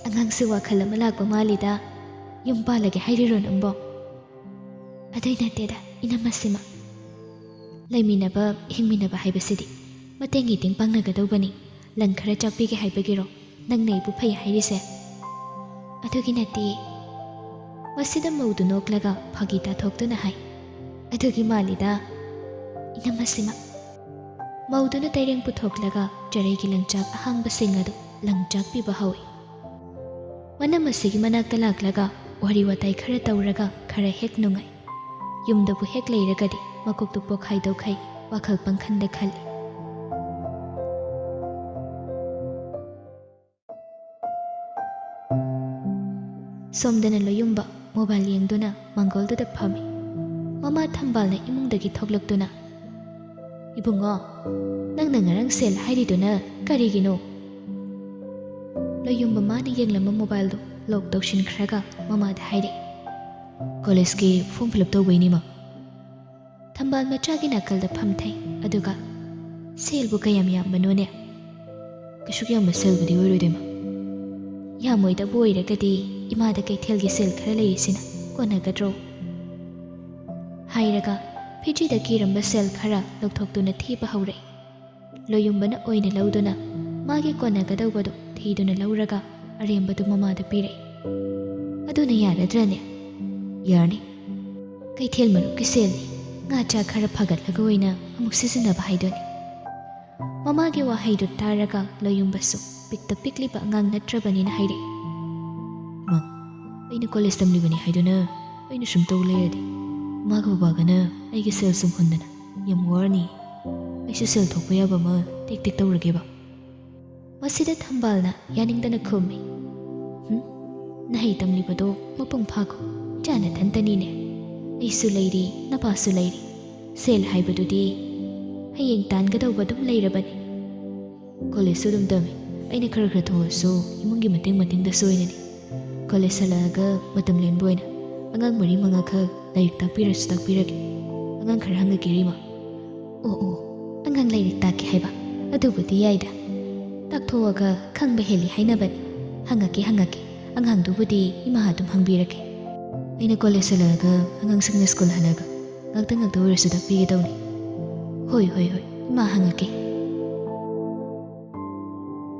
ꯑꯉꯥꯡꯁꯦ ꯋꯥꯈꯜ ꯑꯃ ꯂꯥꯛꯄ ꯃꯥꯜꯂꯤꯗ꯫ ꯌꯨꯝ ꯄꯥꯜꯂꯒꯦ ꯍꯥꯏꯔꯤꯔꯣ ꯅꯪꯕꯣ?" "ꯑꯗꯨꯏ ꯅꯠꯇꯦꯗ, ꯏꯅꯝꯃ ꯁꯤꯃ꯫ ꯂꯩꯃꯤꯟꯅꯕ, ꯍꯤꯡꯃꯤꯟꯅꯕ ꯍꯥꯏꯕꯁꯤꯗꯤ ꯃꯇꯦꯡ ꯏꯇꯦꯡ ꯄꯥꯡꯅꯒꯗꯧꯕꯅꯤ꯫ ꯂꯪ ꯈꯔ ꯆꯥꯛꯄꯤꯒꯦ ꯍꯥꯏꯕꯒꯤꯔꯣ ꯅꯪꯅ ꯑꯩꯕꯨ ꯐꯩ ꯍꯥꯏꯔꯤꯁꯦ?" "ꯑꯗꯨꯒꯤ ꯅꯠꯇꯦ꯫" ꯃꯁꯤꯗ ꯃꯧꯗꯨ ꯅꯣꯛꯂꯒ ꯐꯥꯒꯤ ꯇꯥꯊꯣꯛꯇꯨꯅ ꯍꯥꯏ꯫ "ꯑꯗꯨꯒꯤ ꯃꯥꯜꯂꯤꯗ, ꯏꯅꯝꯃ ꯁꯤꯃ꯫" ꯃꯧꯗꯨꯅ ꯇꯩꯔꯦꯡ ꯄꯨꯊꯣꯛꯂꯒ ꯆꯔꯩꯒꯤ ꯂꯪꯆꯥꯛ ꯑꯍꯥꯡꯕꯁꯤꯡ ꯑꯗꯨ ꯂꯪꯆꯥꯛ ꯄꯤꯕ ꯍꯧꯏ꯫ ꯃꯅꯝ ꯑꯁꯤꯒꯤ ꯃꯅꯥꯛꯇ ꯂꯥꯛꯂꯒ ꯋꯥꯔꯤ ꯋꯥꯇꯥꯏ ꯈꯔ ꯇꯧꯔꯒ ꯈꯔ ꯍꯦꯛ ꯅꯨꯡꯉꯥꯏ꯫ ꯌꯨꯝꯗꯕꯨ ꯍꯦꯛ ꯂꯩꯔꯒꯗꯤ ꯃꯀꯣꯛꯇꯨ ꯄꯣꯛꯈꯥꯏꯗꯣꯛꯈꯩ ꯋꯥꯈꯜ ꯄꯪꯈꯟꯗ ꯈꯜꯂꯤ꯫ ꯁꯣꯝꯗꯅ ꯂꯣꯌꯨꯝꯕ ꯃꯣꯕꯥꯏꯜ ꯌꯦꯡꯗꯨꯅ ꯃꯥꯡꯒꯣꯜꯗꯨꯗ ꯐꯝꯃꯤ꯫ ꯃꯃꯥ ꯊꯝꯕꯥꯜꯅ ꯏꯃꯨꯡꯗꯒꯤ ꯊꯣꯛꯂꯛꯇꯨꯅ, "ꯏꯕꯨꯡꯉꯣ, ꯅꯪꯅ ꯉꯔꯥꯡ ꯁꯦꯜ ꯍꯥꯏꯔꯤꯗꯨꯅ ꯀꯔꯤꯒꯤꯅꯣ?" ꯂꯣꯌꯨꯝꯕ ꯃꯥꯅ ꯌꯦꯡꯂꯝꯕ ꯃꯣꯕꯥꯏꯜꯗꯨ ꯂꯣꯛ ꯇꯧꯁꯤꯟꯈ꯭ꯔꯒ ꯃꯃꯥꯗ ꯍꯥꯏꯔꯛꯏ, "ꯀꯣꯂꯦꯖꯀꯤ ꯐꯣꯔꯝ ꯐꯤꯜ ꯑꯞ ꯇꯧꯕꯩꯅꯤꯃ꯫" ꯊꯝꯕꯥꯜ ꯃꯆꯥꯒꯤ ꯅꯥꯀꯜꯗ ꯐꯝꯊꯩ, ꯑꯗꯨꯒ, "ꯁꯦꯜꯕꯨ ꯀꯌꯥꯝ ꯌꯥꯝꯕꯅꯣꯅꯦ?" ꯀꯩꯁꯨ ꯌꯥꯝꯕ ꯁꯦꯜꯕꯨꯗꯤ ꯑꯣꯏꯔꯣꯏꯗꯣꯏꯃ꯫ ꯌꯥꯝꯃꯣꯏꯗꯕꯨ ꯑꯣꯏꯔꯒꯗꯤ ꯏꯃꯥꯗ ꯀꯩꯊꯦꯜꯒꯤ ꯁꯦꯜ ꯈꯔ ꯂꯩꯔꯤꯁꯤꯅ ꯀꯣꯟꯅꯒꯗ꯭ꯔꯣ?" ꯍꯥꯏꯔꯒ ꯐꯤꯖꯤꯗ ꯀꯤꯔꯝꯕ ꯁꯦꯜ ꯈꯔ ꯂꯧꯊꯣꯛꯇꯨꯅ ꯊꯤꯕ ꯍꯧꯔꯛꯏ꯫ ꯂꯣꯌꯨꯝꯕꯅ ꯑꯣꯏꯅ ꯂꯧꯗꯨꯅ ꯃꯥꯒꯤ ꯀꯣꯟꯅꯒꯗꯧꯕꯗꯨ ꯊꯤꯗꯨꯅ ꯂꯧꯔꯒ ꯑꯔꯦꯝꯕꯗꯨ ꯃꯃꯥꯗ ꯄꯤꯔꯛꯏ꯫ "ꯑꯗꯨꯅ ꯌꯥꯔꯗ꯭ꯔꯅꯦ?" "ꯌꯥꯔꯅꯤ꯫ ꯀꯩꯊꯦꯜ ꯃꯔꯨꯞꯀꯤ ꯁꯦꯜꯅꯤ, ꯉꯥ ꯆꯥꯛ ꯈꯔ ꯐꯒꯠꯂꯒ ꯑꯣꯏꯅ ꯑꯃꯨꯛ ꯁꯤꯖꯤꯟꯅꯕ ꯍꯥꯏꯗꯨꯅꯤ꯫" ꯃꯃꯥꯒꯤ ꯋꯥꯍꯩꯗꯨ ꯇꯥꯔꯒ ꯂꯣꯌꯨꯝꯕꯁꯨ ꯄꯤꯛꯇ ꯄꯤꯛꯂꯤꯕ ꯑꯉꯥꯡ ꯅꯠꯇ꯭ꯔꯕꯅꯤꯅ ꯍꯥꯏꯔꯛꯏ꯫ "ꯃꯥ, ꯑꯩꯅ ꯀꯣꯂꯦꯖ ꯇꯝꯂꯤꯕꯅꯤ ꯍꯥꯏꯗꯨꯅ ꯑꯩꯅ ꯁꯨꯝ ꯇꯧ ꯂꯩꯔꯗꯤ ꯏꯃꯥꯒ ꯕꯕꯥꯒꯅ ꯑꯩꯒꯤ ꯁꯦꯜ ꯁꯨꯝ ꯍꯨꯟꯗꯅ ꯌꯥꯝ ꯋꯥꯔꯅꯤ꯫ ꯑꯩꯁꯨ ꯁꯦꯜ ꯊꯣꯛꯄ ꯌꯥꯕ ꯑꯃ ꯇꯦꯛ ꯇꯦꯛ ꯇꯧꯔꯒꯦꯕ꯫" ꯃꯁꯤꯗ ꯊꯝꯕꯥꯜꯅ ꯌꯥꯅꯤꯡꯗꯅ ꯈꯨꯝꯃꯤ, "ꯍꯨꯝ, ꯅꯍꯩ ꯇꯝꯂꯤꯕꯗꯣ ꯃꯄꯨꯡ ꯐꯥꯈꯣ, ꯏꯆꯥ ꯅꯊꯟꯇꯅꯤꯅꯦ꯫ ꯑꯩꯁꯨ ꯂꯩꯔꯤ, ꯅꯄꯥꯁꯨ ꯂꯩꯔꯤ꯫ ꯁꯦꯜ ꯍꯥꯏꯕꯗꯨꯗꯤ ꯍꯌꯦꯡ ꯇꯥꯟꯒꯗꯧꯕ ꯑꯗꯨꯝ ꯂꯩꯔꯕꯅꯤ꯫ ꯀꯣꯂꯦꯖꯁꯨ ꯑꯗꯨꯝ ꯇꯝꯃꯤ, ꯑꯩꯅ ꯈꯔ ꯈꯔ ꯊꯣꯛꯑꯁꯨ ꯏꯃꯨꯡꯒꯤ ꯃꯇꯦꯡ ꯃꯇꯦꯡꯗꯁꯨ ꯑꯣꯏꯅꯅꯤ꯫ ꯀꯣꯂꯦꯖ ꯍꯜꯂꯛꯑꯒ ꯃꯇꯝ ꯂꯦꯟꯕ ꯑꯣꯏꯅ ꯑꯉꯥꯡ ꯃꯔꯤ ꯃꯉꯥꯈꯛ ꯂꯥꯏꯔꯤꯛ ꯇꯥꯛꯄꯤꯔꯁꯨ ꯇꯥꯛꯄꯤꯔꯒꯦ꯫ ꯑꯉꯥꯡ ꯈꯔ ꯍꯪꯉꯛꯀꯦ ꯔꯤꯃꯥ꯫" "ꯑꯣ ꯑꯣ, ꯑꯉꯥꯡ ꯂꯥꯏꯔꯤꯛ ꯇꯥꯛꯀꯦ ꯍꯥꯏꯕ? ꯑꯗꯨꯕꯨꯗꯤ ꯌꯥꯏꯗ꯫ ꯇꯥꯛꯊꯣꯛꯑꯒ ꯈꯪꯕ ꯍꯦꯜꯂꯤ ꯍꯥꯏꯅꯕꯅꯤ꯫ ꯍꯪꯉꯛꯀꯦ ꯍꯪꯉꯛꯀꯦ, ꯑꯉꯥꯡꯗꯨꯕꯨꯗꯤ ꯏꯃꯥ ꯑꯗꯨꯝ ꯍꯪꯕꯤꯔꯒꯦ꯫ ꯑꯩꯅ ꯀꯣꯂꯦꯖ ꯍꯜꯂꯛꯑꯒ ꯑꯉꯥꯡꯁꯤꯡꯅ ꯁ꯭ꯀꯨꯜ ꯍꯜꯂꯒ ꯉꯥꯛꯇ ꯉꯥꯛꯇ ꯑꯣꯏꯔꯁꯨ ꯇꯥꯛꯄꯤꯒꯦ ꯇꯧꯅꯤ꯫" "ꯍꯣꯏ ꯍꯣꯏ ꯍꯣꯏ, ꯏꯃꯥ ꯍꯪꯉꯛꯀꯦ꯫"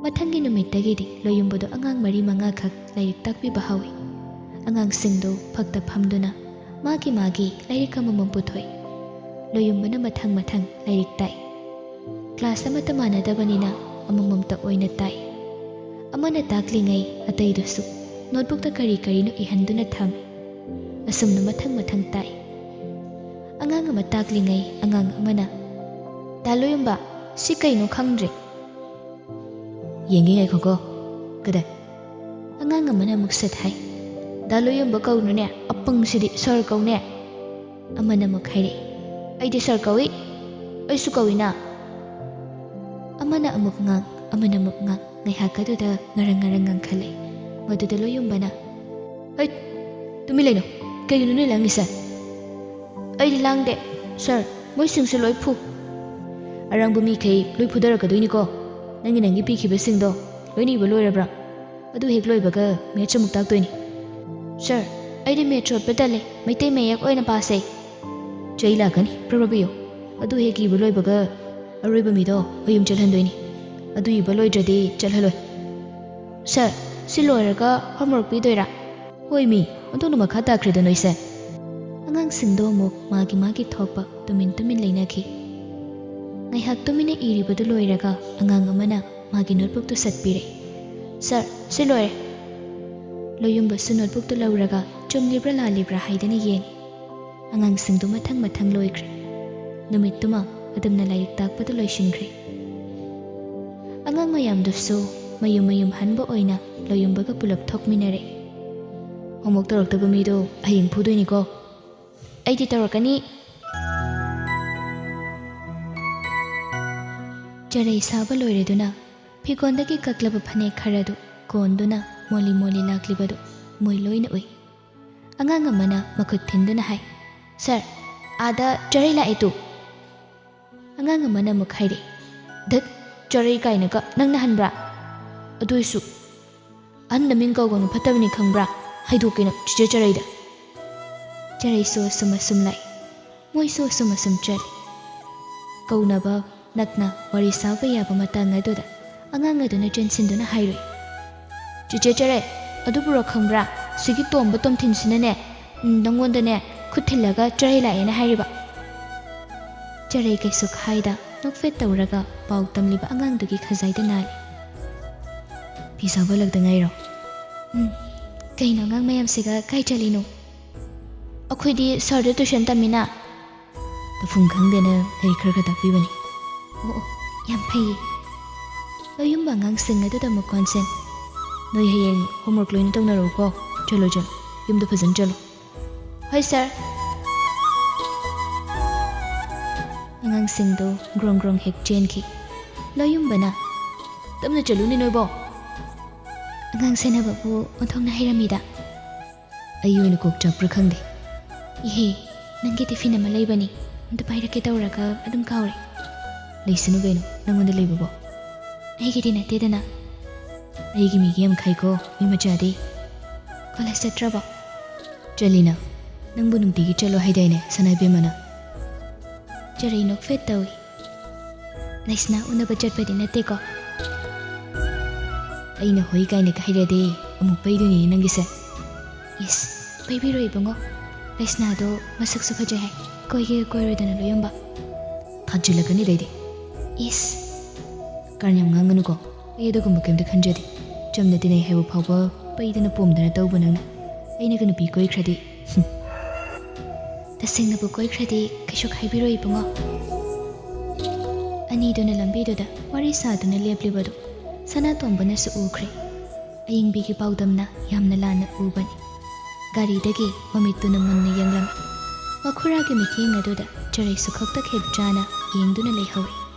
ꯃꯊꯪꯒꯤ ꯅꯨꯃꯤꯠꯇꯒꯤꯗꯤ ꯂꯣꯌꯨꯝꯕꯗꯣ ꯑꯉꯥꯡ ꯃꯔꯤ ꯃꯉꯥꯈꯛ ꯂꯥꯏꯔꯤꯛ ꯇꯥꯛꯄꯤꯕ ꯍꯧꯏ꯫ ꯑꯉꯥꯡꯁꯤꯡꯗꯣ ꯐꯛꯇ ꯐꯝꯗꯨꯅ ꯃꯥꯒꯤ ꯃꯥꯒꯤ ꯂꯥꯏꯔꯤꯛ ꯑꯃꯃꯝ ꯄꯨꯊꯣꯛꯏ꯫ ꯂꯣꯌꯨꯝꯕꯅ ꯃꯊꯪ ꯃꯊꯪ ꯂꯥꯏꯔꯤꯛ ꯇꯥꯛꯏ꯫ ꯀ꯭ꯂꯥꯁ ꯑꯃꯠꯇ ꯃꯥꯟꯅꯗꯕꯅꯤꯅ ꯑꯃꯃꯝꯇ ꯑꯣꯏꯅ ꯇꯥꯛꯏ꯫ ꯑꯃꯅ ꯇꯥꯛꯂꯤꯉꯩ ꯑꯇꯩꯗꯨꯁꯨ ꯅꯣꯠꯕꯨꯛꯇ ꯀꯔꯤ ꯀꯔꯤꯅꯣ ꯏꯍꯟꯗꯨꯅ ꯊꯝꯃꯤ꯫ ꯑꯁꯨꯝꯅ ꯃꯊꯪ ꯃꯊꯪ ꯇꯥꯛꯏ꯫ ꯑꯉꯥꯡ ꯑꯃ ꯇꯥꯛꯂꯤꯉꯩ ꯑꯉꯥꯡ ꯑꯃꯅ, "ꯗꯥ ꯂꯣꯌꯨꯝꯕ, ꯁꯤ ꯀꯩꯅꯣ ꯈꯪꯗ꯭ꯔꯦ꯫" "ꯌꯦꯡꯒꯦ, ꯉꯥꯏꯈꯣꯀꯣ꯫ ꯀꯗꯥꯏ?" ꯑꯉꯥꯡ ꯑꯃꯅ ꯑꯃꯨꯛ ꯁꯠ ꯍꯥꯏ, "ꯗꯥ ꯂꯣꯌꯨꯝꯕ ꯀꯧꯅꯨꯅꯦ, ꯑꯄꯪꯁꯤꯗꯤ, ꯁꯥꯔ ꯀꯧꯅꯦ꯫" ꯑꯃꯅ ꯑꯃꯨꯛ ꯍꯥꯏꯔꯛꯏ, "ꯑꯩꯗꯤ ꯁꯥꯔ ꯀꯧꯏ, ꯑꯩꯁꯨ ꯀꯧꯏꯅ꯫" ꯑꯃꯅ ꯑꯃꯨꯛ ꯉꯥꯡ, ꯑꯃꯅ ꯑꯃꯨꯛ ꯉꯥꯡ꯫ ꯉꯥꯏꯍꯥꯛ ꯑꯗꯨꯗ ꯉꯔꯪ ꯉꯔꯪ ꯉꯪꯈꯠꯂꯛꯏ꯫ ꯃꯗꯨꯗ ꯂꯣꯌꯨꯝꯕꯅ, "ꯍꯩꯠ! ꯇꯨꯃꯤꯟ ꯂꯩꯅꯧ꯫ ꯀꯩꯒꯤꯅꯣ ꯅꯣꯏ ꯂꯥꯡꯉꯤꯁꯦ?" "ꯑꯩꯗꯤ ꯂꯥꯡꯗꯦ, ꯁꯥꯔ꯫ ꯃꯣꯏꯁꯤꯡꯁꯦ ꯂꯣꯏ ꯐꯨ꯫" "ꯑꯔꯥꯡꯕ ꯃꯤꯈꯩ ꯂꯣꯏ ꯐꯨꯗꯔꯛꯀꯗꯣꯏꯅꯤꯀꯣ꯫" ꯅꯪꯒꯤ ꯅꯪꯒꯤ ꯄꯤꯈꯤꯕꯁꯤꯡꯗꯣ ꯂꯣꯏꯅ ꯏꯕ ꯂꯣꯏꯔꯕ꯭ꯔꯥ? ꯑꯗꯨ ꯍꯦꯛ ꯂꯣꯏꯕꯒ ꯃꯦꯠꯁ ꯑꯃꯨꯛ ꯇꯥꯛꯇꯣꯏꯅꯤ꯫ ꯁꯥꯔ, ꯑꯩꯗꯤ ꯃꯦꯠꯁ ꯍꯣꯠꯄ ꯇꯜꯂꯦ, ꯃꯩꯇꯩ ꯃꯌꯦꯛ ꯑꯣꯏꯅ ꯄꯥꯁꯦ꯫ ꯆꯩ ꯂꯥꯛꯀꯅꯤ, ꯄ꯭ꯔꯞ ꯄ꯭ꯔꯞ ꯏꯌꯨ꯫ ꯑꯗꯨ ꯍꯦꯛ ꯏꯕ ꯂꯣꯏꯕꯒ ꯑꯔꯣꯏꯕ ꯃꯤꯗꯣ ꯃꯌꯨꯝ ꯆꯠꯍꯟꯗꯣꯏꯅꯤ꯫ ꯑꯗꯨ ꯏꯕ ꯂꯣꯏꯗ꯭ꯔꯗꯤ ꯆꯠꯍꯜꯂꯣꯏ꯫ ꯁꯥꯔ, ꯁꯤ ꯂꯣꯏꯔꯒ ꯍꯣꯝꯋꯔꯛ ꯄꯤꯗꯣꯏꯔꯥ? ꯍꯣꯏ ꯃꯤ, ꯑꯣꯟꯊꯣꯛꯅ ꯃꯈꯥ ꯇꯥꯈ꯭ꯔꯦꯗ ꯅꯣꯏꯁꯦ꯫ ꯑꯉꯥꯡꯁꯤꯡꯗꯣ ꯑꯃꯨꯛ ꯃꯥꯒꯤ ꯃꯥꯒꯤ ꯊꯣꯛꯄ ꯇꯨꯃꯤꯟ ꯇꯨꯃꯤꯟ ꯂꯩꯅꯈꯤ꯫ ꯉꯥꯏꯍꯥꯛ ꯇꯨꯃꯤꯟꯅ ꯏꯔꯤꯕꯗꯨ ꯂꯣꯏꯔꯒ ꯑꯉꯥꯡ ꯑꯃꯅ ꯃꯥꯒꯤ ꯅꯣꯠꯕꯨꯛꯇꯨ ꯁꯠꯄꯤꯔꯦ꯫ "ꯁꯥꯔ, ꯁꯤ ꯂꯣꯏꯔꯦ꯫" ꯂꯣꯌꯨꯝꯕꯁꯨ ꯅꯣꯠꯕꯨꯛꯇꯨ ꯂꯧꯔꯒ ꯆꯨꯝꯂꯤꯕ꯭ꯔꯥ ꯂꯥꯜꯂꯤꯕ꯭ꯔꯥ ꯍꯥꯏꯗꯅ ꯌꯦꯡꯉꯤ꯫ ꯑꯉꯥꯡꯁꯤꯡꯗꯨ ꯃꯊꯪ ꯃꯊꯪ ꯂꯣꯏꯈ꯭ꯔꯦ꯫ ꯅꯨꯃꯤꯠꯇꯨꯃ ꯑꯗꯨꯝꯅ ꯂꯥꯏꯔꯤꯛ ꯇꯥꯛꯄꯗꯨ ꯂꯣꯏꯁꯤꯟꯈ꯭ꯔꯦ꯫ ꯑꯉꯥꯡ ꯃꯌꯥꯝꯗꯨꯁꯨ ꯃꯌꯨꯝ ꯃꯌꯨꯝ ꯍꯟꯕ ꯑꯣꯏꯅ ꯂꯣꯌꯨꯝꯕꯒ ꯄꯨꯂꯞ ꯊꯣꯛꯃꯤꯟꯅꯔꯦ꯫ "ꯍꯣꯝꯋꯔꯛ ꯇꯧꯔꯛꯇꯕ ꯃꯤꯗꯣ ꯍꯌꯦꯡ ꯐꯨꯗꯣꯏꯅꯤꯀꯣ꯫" "ꯑꯩꯗꯤ ꯇꯧꯔꯛꯀꯅꯤ꯫" ꯆꯔꯩ ꯁꯥꯕ ꯂꯣꯏꯔꯗꯨꯅ ꯐꯤꯒꯣꯟꯗꯒꯤ ꯀꯛꯂꯕ ꯐꯅꯦꯛ ꯈꯔꯗꯨ ꯀꯣꯟꯗꯨꯅ ꯃꯣꯂꯤ ꯃꯣꯂꯤ ꯂꯥꯛꯂꯤꯕꯗꯨ ꯃꯣꯏ ꯂꯣꯏꯅ ꯎꯏ꯫ ꯑꯉꯥꯡ ꯑꯃꯅ ꯃꯈꯨꯠ ꯊꯤꯟꯗꯨꯅ ꯍꯥꯏ, "ꯁꯥꯔ, ꯑꯥꯗ ꯆꯔꯩ ꯂꯥꯛꯑꯦ ꯇꯨ꯫" ꯑꯉꯥꯡ ꯑꯃꯅ ꯑꯃꯨꯛ ꯍꯥꯏꯔꯛꯏ, "ꯙꯠ, ꯆꯔꯩ ꯀꯥꯏꯅꯒ ꯅꯪꯅ ꯍꯟꯕ꯭ꯔꯥ? ꯑꯗꯨꯏꯁꯨ ꯑꯍꯟꯗ ꯃꯤꯡ ꯀꯧꯒꯅꯨ, ꯐꯠꯇꯕꯅꯤ ꯈꯪꯕ꯭ꯔꯥ? ꯍꯥꯏꯗꯣꯛꯀꯦ ꯅꯪ ꯆꯤꯆꯦ ꯆꯔꯩꯗ꯫" ꯆꯔꯩꯁꯨ ꯑꯁꯨꯝ ꯑꯁꯨꯝ ꯂꯥꯛꯏ꯫ ꯃꯣꯏꯁꯨ ꯑꯁꯨꯝ ꯑꯁꯨꯝ ꯆꯠꯂꯤ꯫ ꯀꯧꯅꯕ ꯅꯛꯅ ꯋꯥꯔꯤ ꯁꯥꯕ ꯌꯥꯕ ꯃꯇꯥꯡ ꯑꯗꯨꯗ ꯑꯉꯥꯡ ꯑꯗꯨꯅ ꯆꯦꯟꯁꯤꯟꯗꯨꯅ ꯍꯥꯏꯔꯨꯏ, "ꯆꯤꯆꯦ ꯆꯔꯩ, ꯑꯗꯨꯕꯨꯔꯣ ꯈꯪꯕ꯭ꯔꯥ? ꯁꯤꯒꯤ ꯇꯣꯝꯕ ꯇꯣꯝꯊꯤꯟꯁꯤꯅꯅꯦ, ꯎꯝ, ꯅꯪꯉꯣꯟꯗꯅꯦ ꯈꯨꯠ ꯊꯤꯜꯂꯒ ꯆꯔꯩ ꯂꯥꯛꯑꯦꯅ ꯍꯥꯏꯔꯤꯕ꯫" ꯆꯔꯩ ꯀꯩꯁꯨ ꯈꯥꯏꯗ ꯅꯣꯛꯐꯦꯠ ꯇꯧꯔꯒ ꯄꯥꯎ ꯇꯝꯂꯤꯕ ꯑꯉꯥꯡꯗꯨꯒꯤ ꯈꯖꯥꯏꯗ ꯅꯥꯜꯂꯤ꯫ "ꯐꯤ ꯁꯥꯕ ꯍꯜꯂꯛꯇ ꯉꯥꯏꯔꯣ?" "ꯎꯝ꯫ ꯀꯩꯅꯣ ꯑꯉꯥꯡ ꯃꯌꯥꯝꯁꯤꯒ ꯀꯥꯏ ꯆꯠꯂꯤꯅꯣ?" "ꯑꯩꯈꯣꯏꯗꯤ ꯁꯥꯔꯗ ꯇ꯭ꯌꯨꯁꯟ ꯇꯝꯃꯤꯅ꯫" "ꯇꯧꯐꯝ ꯈꯪꯗꯦꯅ ꯂꯥꯏꯔꯤꯛ ꯈꯔ ꯈꯔ ꯇꯥꯛꯄꯤꯕꯅꯤ꯫" "ꯑꯣ, ꯑꯣ, ꯌꯥꯝ ꯐꯩꯌꯦ꯫" ꯂꯣꯌꯨꯝꯕ ꯑꯉꯥꯡꯁꯤꯡ ꯑꯗꯨꯗ ꯑꯃꯨꯛ ꯀꯣꯟꯁꯤꯟ, "ꯅꯣꯏ ꯍꯌꯦꯡ ꯍꯣꯝꯋꯔꯛ ꯂꯣꯏꯅ ꯇꯧꯅꯔꯛꯎꯀꯣ꯫ ꯆꯠꯂꯣ, ꯆꯠꯂꯣ, ꯌꯨꯝꯗ ꯐꯖꯅ ꯆꯠꯂꯣ꯫" "ꯍꯣꯏ ꯁꯥꯔ꯫" ꯑꯉꯥꯡꯁꯤꯡꯗꯨ ꯒ꯭ꯔꯣꯡ ꯒ꯭ꯔꯣꯡ ꯍꯦꯛ ꯆꯦꯟꯈꯤ꯫ ꯂꯣꯌꯨꯝꯕꯅ, "ꯇꯞꯅ ꯆꯠꯂꯨꯅꯦ ꯅꯣꯏꯕꯣ꯫" "ꯑꯉꯥꯡ ꯁꯦꯟꯅꯕꯕꯨ ꯑꯣꯟꯊꯣꯛꯅ ꯍꯩꯔꯝꯃꯤꯗ꯫" "ꯑꯩ ꯑꯣꯏꯅ ꯀꯣꯛ ꯆꯥꯛꯄ꯭ꯔꯥ ꯈꯪꯗꯦ꯫" "ꯏꯍꯦ, ꯅꯪꯒꯤ ꯇꯤꯐꯤꯟ ꯑꯃ ꯂꯩꯕꯅꯤ, ꯑꯝꯇ ꯄꯥꯏꯔꯛꯀꯦ ꯇꯧꯔꯒ ꯑꯗꯨꯝ ꯀꯥꯎꯔꯦ꯫" "ꯂꯩꯁꯅꯨ ꯀꯩꯅꯣ, ꯅꯪꯉꯣꯟꯗ ꯂꯩꯕꯕꯣ?" ꯑꯩꯒꯤꯗꯤ ꯅꯠꯇꯦꯗꯅ꯫ ꯑꯩꯒꯤ ꯃꯤꯒꯤ ꯌꯥꯝ ꯈꯥꯏꯀꯣ, ꯃꯤ ꯃꯆꯥꯗꯤ꯫ ꯀꯣꯂꯦꯖ ꯆꯠꯇ꯭ꯔꯕꯣ? ꯆꯠꯂꯤꯅ꯫ ꯅꯪꯕꯨ ꯅꯨꯡꯇꯤꯒꯤ ꯆꯠꯂꯣ ꯍꯥꯏꯗꯥꯏꯅꯦ, ꯁꯅꯥ ꯏꯕꯦꯝꯃꯅ? ꯆꯔꯩ ꯅꯣꯛꯐꯦꯠ ꯇꯧꯏ꯫ ꯂꯩꯁꯅꯥ ꯎꯅꯕ ꯆꯠꯄꯗꯤ ꯅꯠꯇꯦꯀꯣ? ꯑꯩꯅ ꯍꯣꯏ ꯀꯥꯏꯅꯒ ꯍꯥꯏꯔꯗꯤ ꯑꯃꯨꯛ ꯄꯩꯗꯣꯏꯅꯤꯅꯦ ꯅꯪꯒꯤꯁꯦ꯫ ꯏꯁ, ꯄꯩꯕꯤꯔꯣꯏ ꯏꯕꯨꯡꯉꯣ꯫ ꯂꯩꯁꯅꯥꯗꯣ ꯃꯁꯛꯁꯨ ꯐꯖꯩ ꯍꯥꯏ꯫ ꯀꯣꯏꯒꯦ ꯀꯣꯏꯔꯣꯏꯗꯅ ꯂꯣꯏꯌꯝꯕ꯫ ꯊꯥꯖꯤꯜꯂꯛꯀꯅꯤꯗ ꯑꯩꯗꯤ꯫ ꯏꯁ꯫ ꯀꯔꯟ ꯌꯥꯝ ꯉꯥꯡꯒꯅꯨꯀꯣ꯫ ꯑꯩ ꯑꯗꯨꯒꯨꯝꯕ ꯀꯩꯝꯇ ꯈꯟꯖꯗꯦ꯫ ꯆꯝꯅ ꯇꯤꯟꯅꯩ ꯍꯥꯏꯕ ꯐꯥꯎꯕ ꯄꯩꯗꯅ ꯄꯣꯝꯗꯅ ꯇꯧꯕ ꯅꯪꯅ ꯑꯩꯅꯒ ꯅꯨꯄꯤ ꯀꯣꯏꯈ꯭ꯔꯗꯤ꯫ ꯍꯨꯝ꯫ ꯇꯁꯦꯡꯅꯕꯨ ꯀꯣꯏꯈ꯭ꯔꯗꯤ ꯀꯩꯁꯨ ꯈꯥꯏꯕꯤꯔꯣꯏ ꯏꯕꯨꯡꯉꯣ꯫ ꯑꯅꯤꯗꯨꯅ ꯂꯝꯕꯤꯗꯨꯗ ꯋꯥꯔꯤ ꯁꯥꯗꯨꯅ ꯂꯦꯞꯂꯤꯕꯗꯨ ꯁꯅꯥꯇꯣꯝꯕꯅꯁꯨ ꯎꯈ꯭ꯔꯦ꯫ ꯑꯌꯤꯡꯕꯤꯒꯤ ꯄꯥꯎꯗꯝꯅ ꯌꯥꯝꯅ ꯂꯥꯟꯅ ꯎꯕꯅꯤ꯫ ꯒꯥꯔꯤꯗꯒꯤ ꯃꯃꯤꯠꯇꯨꯅ ꯃꯨꯟꯅ ꯌꯦꯡꯂꯝꯃꯤ꯫ ꯃꯈꯨꯔꯥꯒꯤ ꯃꯤꯠꯌꯦꯡ ꯑꯗꯨꯗ ꯆꯔꯩꯁꯨ ꯈꯛꯇ ꯈꯦꯞꯆꯥꯅ ꯌꯦꯡꯗꯨꯅ ꯂꯩꯍꯧꯏ꯫